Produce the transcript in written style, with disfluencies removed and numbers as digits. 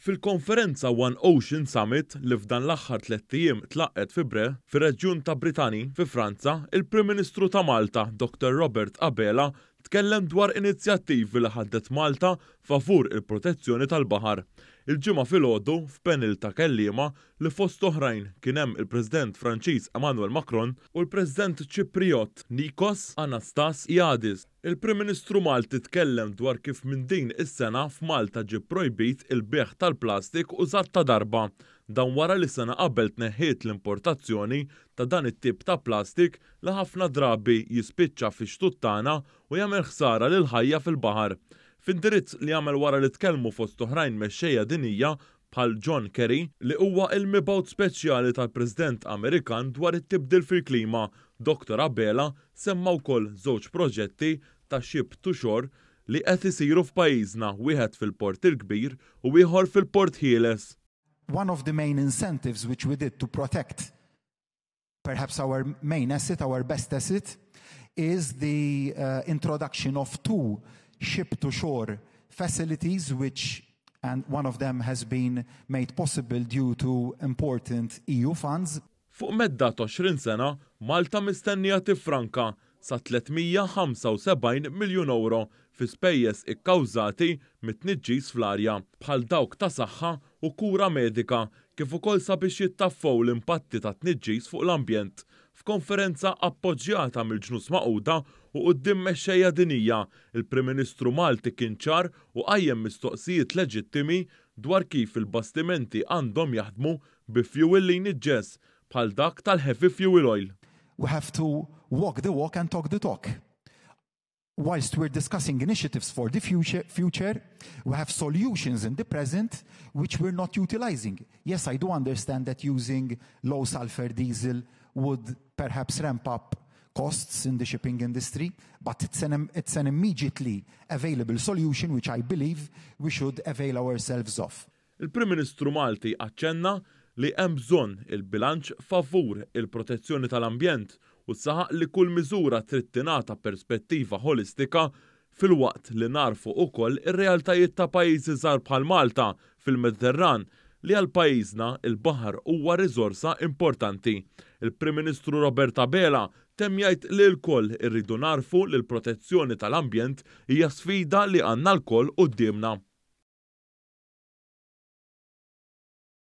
Fil-konferenza One Ocean Summit li f'dan l-aħħar tlett ijiem tlaqqgħet fi Brest, fir-reġjun ta' Brittany, fi Franza, il-Prim Ministru ta' Malta, Dr Robert Abela, tkellem dwar inizjattivi li ħadet Malta favur il-protezzjoni tal-baħar. Il-Ġimgħa filgħodu, f'panel ta' kelliema li fost oħrajn kien hemm il-President Franċiż Emmanuel Macron u l-President Ċipriott Nikos Anastasiades, il-Prim Ministru Malti tkellem dwar kif minn din is-sena f'Malta ġie pprojbit il-bejgħ tal-plastik użat ta' darba. Dan wara li sena qabel tneħħiet l-importazzjoni ta' dan it-tip ta' plastik li ħafna drabi jispiċċa fix-xtut tagħna u jagħmel ħsara lill-ħajja fil-baħar. F'indirizz li għamel wara li tkellmu fost oħrajn mexxejja dinjija bħal John Kerry, li huwa il-mibgħut speċjali tal-President Amerikan dwar it-tibdil fil-klima, Dr Abela semma wkoll żewġ proġetti ta' ship to shore li qed isiru f'pajjiżna, wieħed fil-Port il-Kbir u ieħor fil-Port Ħieles. One of the main incentives which we did to protect perhaps our main asset, our best asset, is the uh, introduction of two ship-to-shore facilities which and one of them has been made possible due to important EU funds. Fuq medda ta' 20 sena, Malta mistennija tiffranka sa 375 miljun ewro fi spejjeż ikkawżati mit-tniġġis fl-arja, bħal dawk ta' saħħa u kura medika, kif ukoll sabiex jittaffew l-impatti tat-tniġġis fuq l-ambjent. F'konferenza appoġġjata mill-Ġnus Magħquda u quddiem mexxejja dinjija, il-Prim Ministru Malti kien ċar u qajjem mistoqsijiet leġittimi dwar kif il-bastimenti għandhom jaħdmu bi fuel li jniġġes, bħal dak tal-heavy fuel oil. We have to walk the walk and talk the talk. Whilst we're discussing initiatives for the future, future, we have solutions in the present which we're not utilizing. Yes, I do understand that using low sulfur diesel would perhaps ramp up costs in the shipping industry, but it's an, it's an immediately available solution which I believe we should avail ourselves of. Il-Prim Ministru Malti aċċenna li hemm bżonn il-bilanċ favur il-protezzjoni tal-ambjent u saħaq li kull miżura trid tingħata perspettiva ħolistika filwaqt li nagħrfu ukoll ir-realtajiet ta' pajjiżi żgħar bħal Malta fil-Mediterran li għal pajjiżna il-baħar huwa riżorsa importanti. Il-Prim Ministru Robert Abela temm jgħid li lkoll irridu nagħrfu li l-protezzjoni tal-ambjent hija sfida li għandna lkoll quddiemna.